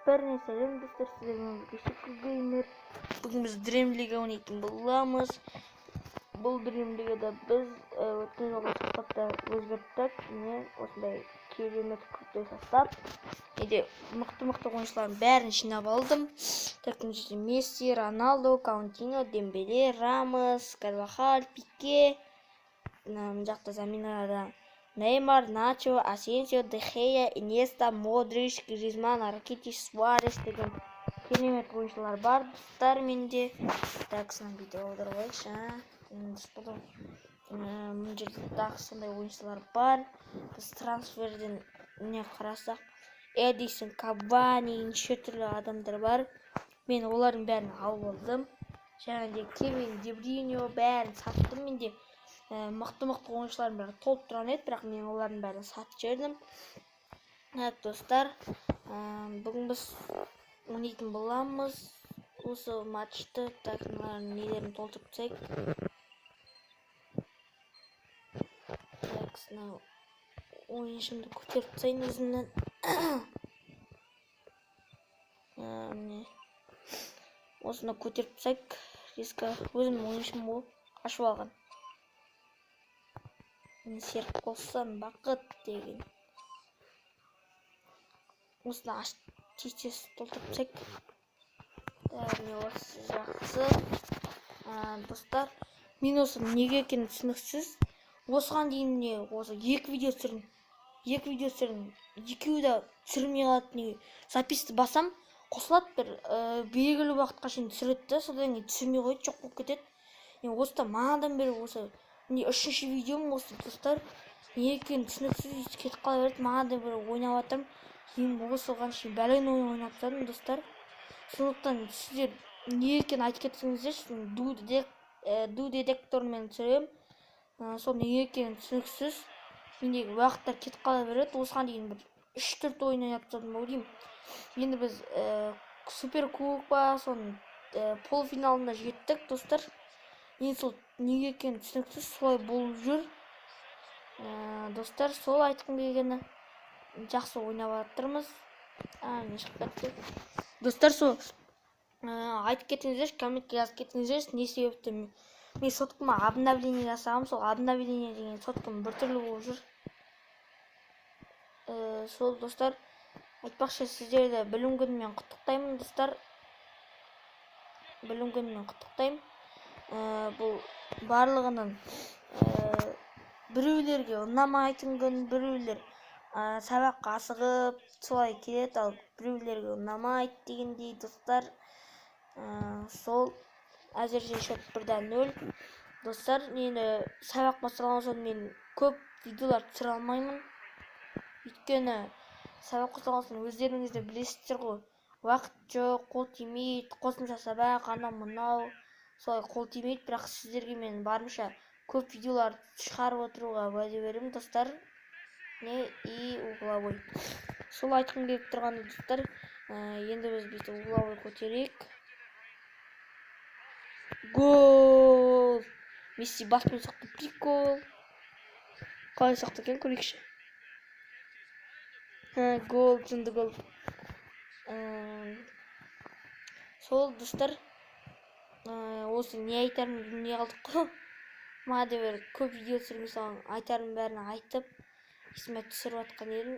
Бәріне сәлем, достар, сіздермен бірге Шүкір Геймер. Бүгін біз Dream League ойнайтын боламыз. Бұл Dream League'да біз өткен жолғы составты өзгерттік. Міне осындай керемет крутой состав. Менде мықты-мықты ойыншылардың бәрін жинап алдым. Так, мына жерде Месси, Роналду, Каунтино, Дембеле, Рамос, Карвахаль, Пике. Мына жақта заменада Неймар, Начо, Асенсио, Де Хея, Иньеста, Модрич, Гризман, Ракитич, Суарес деген керемет ойыншылар бар, достар, менде. Так, сына бүйтіп аударып алайықшы, а? Дұрыс болды. Мына жерде тағы сондай ойыншылар бар. Біз трансферден не қарасақ, Эдисон, Кавани, неше түрлі адамдар бар. Мен олардың бәрін алып алдым. Және де Кевин Де Брюйне бәрін саттым. Менде мықты-мықты ойыншылардың бәрі толып тұрған еді, бірақ мен олардың бәрін сатып жібердім. Так, достар, бүгін біз ойнайтын боламыз осы матчты. Так, мыналардың нелерін толтырып тастайық. Так, мынау ойыншымды көтеріп тастайын өзімнен. Міне, осыны көтеріп тастайық. Резко өзімнің ойыншым болып ашып алған. Серікболсын Бақыт деген. Осыны аш, тез-тез толтырып тастайық. Міне осы жақсы. Достар, мен осы неге екені түсініксіз. Осыған дейін міне осы екі видео түсірдім. Екі видео түсірдім. Екеуі де түсірмей қалады. Неге? Записьті басам, қосылады бір, белгілі уақытқа шейін түсіреді де, содан кейін түсірмей қояды, жоқ болып кетеді. Мен осыдан манадан бері осы міне үшінші видеом осы, достар. Не екені түсініксіз, өйтіп кетіп қала береді. Манадан бері ойнап жатырмын. Кейін осыған шейін бәлен ойын ойнап тастадым, достар. Сондықтан сіздер не екенін айтып кетсеңіздерші, ду детектормен түсіремін. Сол не екені түсініксіз. Мендегі уақыттар кетіп қала береді. Осыған дейін бір үш-төрт ойын ойнап тастадым ау деймін. Енді біз супер кубок па, соның полуфиналына жеттік, достар. Енді сол неге екені түсініксіз, солай болып жүр. Достар, сол айтқым келгені. Жақсы ойнап жатырмыз. Не шығып кетті. Достар, сол, айтып кетіңіздерші, комментке жазып кетіңіздерші, не себепті мен соткама обновление жасағам, сол обновление деген соткам біртүрлі болып жүр. Сол, достар, айтпақшы, сіздерді білім күнімен құттықтаймын, достар. Білім күнімен құттықтаймын. Бұл барлығының, біреулерге ұнамайтын күн, біреулер, сабаққа асығып солай келеді, ал біреулерге ұнамайды дегендей, достар. Сол әзірше счет бір де нөл. Достар, енді сабақ басталған соң мен көп видеолар түсіре алмаймын. Өйткені сабақ басталған соң өздеріңіз де білесіздер ғой, уақыт жоқ, қол тимейді, қосымша сабақ, анау мынау, солай қол тимейді. Бірақ сіздерге мен барынша көп видеолар шығарып отыруға уәде беремін, достар. Не и угловой. Сол айтқым келіп тұрғаны, достар. Енді біз бүйтіп угловой көтерейік. Гол! Месси баспен соқты, прикол. Қалай соқты екен, көрейікші. Гол, жынды гол. Сол, достар, осы не айтарымды білмей қалдық қой. Маған да бір көп видео түсірген соң айтарымның бәрін айтып, есіме түсіріп жатқан едім.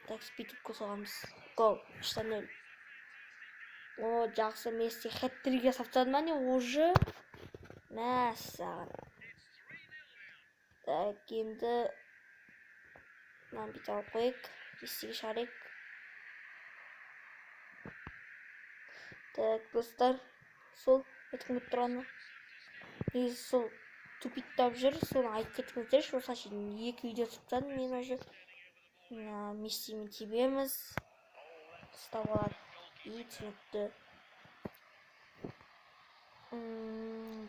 Так, бүйтіп гол соғамыз. Гол, үш те нөл. О, жақсы, Месси хет-трик жасап тастады ма не уже? Мәссаған. Так, енді мынаны бүйтіп алып қояйық, Мессиге шығарайық. Так, достар, сол айтқым келіп тұрғаны. Негізі сол тупиттап жүр, соны айтып кетіңіздерші. Осыған шейін екі видео түсіріп тастадым мен уже. Мына Мессимен тебеміз. Ұстап алады. И түсінікті.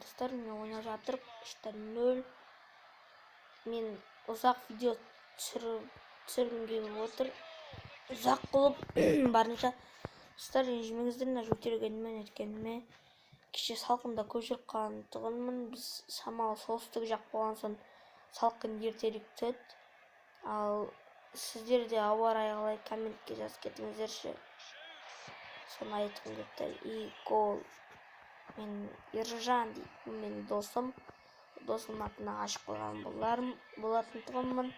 Достар, мен ойнап жатырмын. Үш те нөл. Мен ұзақ видео түсіргім келіп отыр. Ұзақ қылып барынша. Достар, ренжімеңіздер, мына жөтелгеніме, неткеніме. Кеше салқында көп жүріп қалған тұғынмын. Біз шамалы солтүстік жақ болған соң салқын ертерек түседі. Ал сіздер де ауа райы қалай, комментке жазып кетіңіздерші. Соны айтқым келіп тұр. И гол. Мен Ержан дейді, менің досым. Досымның атына ашып қойған болатын тұғынмын.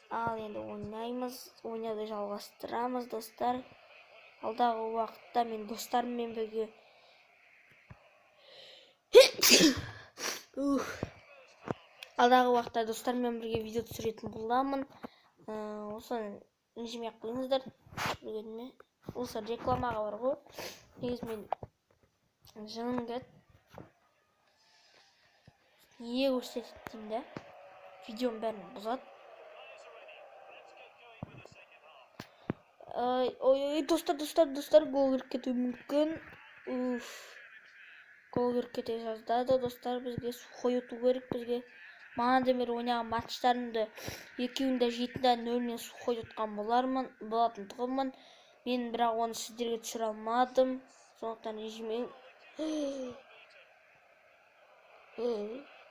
Ал енді ойнаймыз, ойнауды жалғастырамыз, достар. Алдағы уақытта мен достарыммен бірге алдағы уақытта достарыммен бірге видео түсіретін боламын. Осыны ренжімей ақ қойыңыздар. Білгеніме осы рекламаға бар ғой. Негізі мен жыным келеді. Не көрсетеді деймін да. Видеоның бәрін бұзады. Ой, ой, достар, достар, достар, гол кіріп кетуі мүмкін. Уф. Гол кіріп кете жаздады, достар, бізге сухой ұту керек бізге. Бағанадан бері ойнаған матчтарымды екеуін де 7-0-мен сухой ұтқан болатын тұғынмын. Мен бірақ оны сіздерге түсіре алмадым. Сондықтан режиммен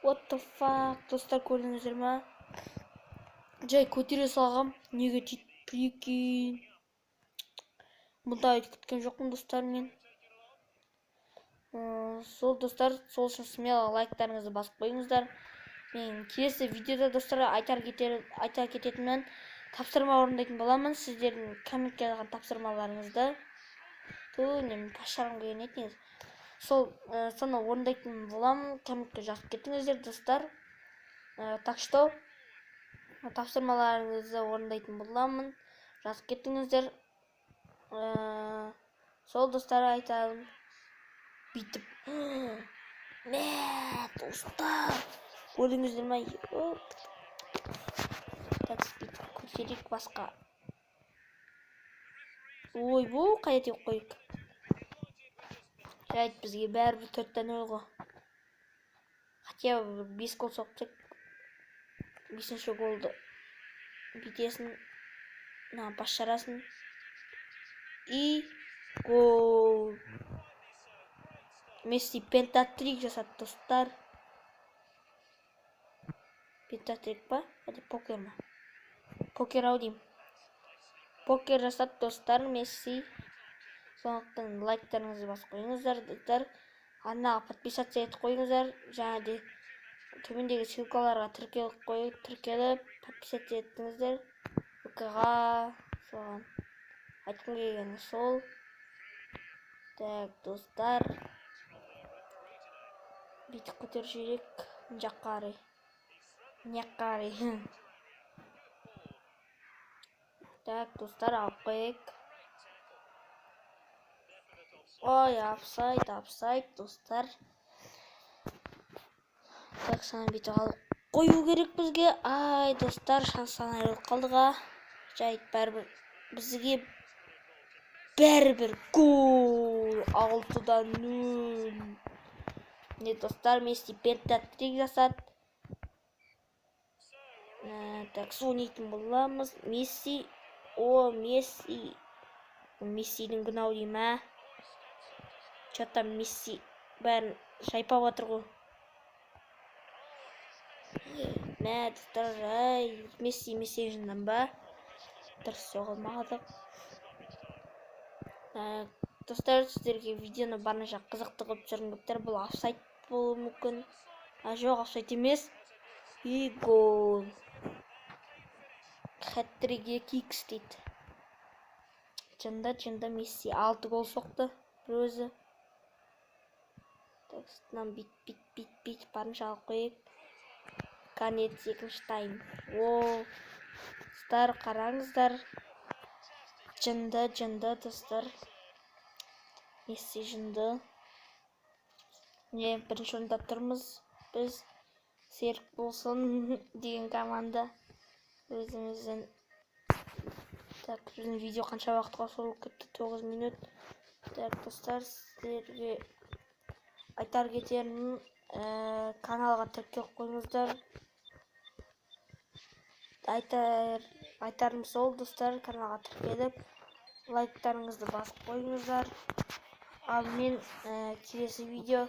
What the fuck, достар, көрдіңіздер ма? Жай көтере салғам, неге тиді, прикинь. Бұндай күткен жоқпын, достар, мен. Сол, достар, сол үшін смело лайктарыңызды басып қойыңыздар. Мен келесі видеода, достар, айтар кететінмін, тапсырма орындайтын боламын. Сіздердің комментке жазған тапсырмаларыңызды. Ту, мен пашарым келген еді негізі. Сол, соны орындайтын боламын. Комментке жазып кетіңіздер, достар. Так что тапсырмаларыңызды орындайтын боламын. Жазып кетіңіздер. Сол, достар, айтамын. Бүйтіп. Мә, достар. Көрдіңіздер ме? Так, бүйтіп көтерейік басқа. Ой, бұл қайда теуіп қойдық? Жарайды, бізге бәрібір 4-0 ғой. Хотя бы 5 гол соқтық. 5-ші голды бүйтесің, мына бас жарасың. И гол. Месси пентатрик жасады, достар. Пентатрик па? Әлде покер ма? Покер ау деймін. Покер жасады, достар, Месси. Сондықтан лайктарыңызды басып қойыңыздар, достар. Арнаға подписаться етіп қойыңыздар. Және де төмендегі ссылкаларға тіркеліп, подписаться еттіңіздер. ВК-ға соған. Айтқым келгені сол. Так, достар. Бүйтіп көтеріп жіберейік. Мына жаққа қарай. Мына жаққа қарай. Так, достар, алып қояйық. Ой, офсайд, офсайд, достар. Так, саны бүйтіп алып қою керек бізге. Ай, достар, шанстан айырылып қалдық. Жайт, бәрібір бізге бәрібір гол. 6-0. Не, достар, Месси пентатрик жасады. Так, ойнайтын боламыз. Месси, о, Месси. Мессидің күнәу деймін, ә? Чё-то Месси бәрін шайпап отыр ғой. Мә, достар, ай, Месси, Месси жындан ба? Дұрыс соғылмадық. Достар, сіздерге видеоны барынша қызықты қылып түсіргім келіп тұр. Бұл офсайд болуы мүмкін. А, жоқ, офсайд емес. И гол. Хет-трик 2x дейді. Жында, жында Месси 6 гол соқты бір өзі. Так, сыртынан бит, бит, бит, бит барынша алып қояйық. Конец екінші тайм. О, достар, қараңыздар. Жынды, жынды, достар. Месси жынды. Не, бірінші орында тұрмыз. Біз серік болсын деген команда. Өзіміздің. Так, біздің видео қанша уақытқа созылып кетті? 9 минут. Так, достар, сіздерге айтар кетерім, каналға тіркеліп қойыңыздар. Айтарым сол, достар, каналға тіркеліп, лайктарыңызды басып қойыңыздар. Ал мен келесі видео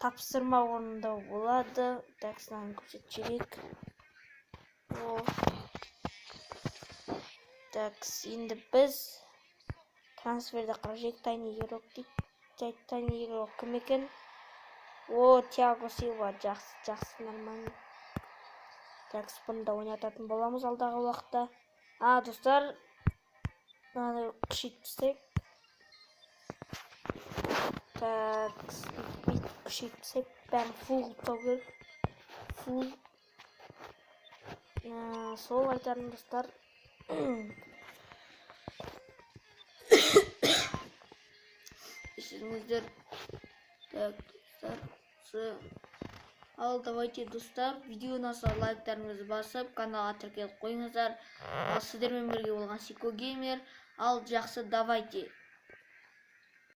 тапсырма орындау болады. Так, сынағын көрсетіп жіберейік. О. Так, енді біз Трансферде 42 тайный игрок дейді. Тайный игрок кім екен? О, Тиаго Силва, жақсы, жақсы, нормально. Так, бұны да ойнататын боламыз алдағы уақытта. А, достар, мынаны күшейтіп тастайық. Так, бүйтіп күшейтіп тастайық. Бәрін фул қылып тастау керек. Фул. Сол айтарым, достар. Кешіріңіздер. Так, достар. Ал давайте, достар, видео ұнаса лайктарыңызды басып, каналға тіркеліп қойыңыздар. Ал сіздермен бірге болған Сико Геймер. Ал жақсы, давайте.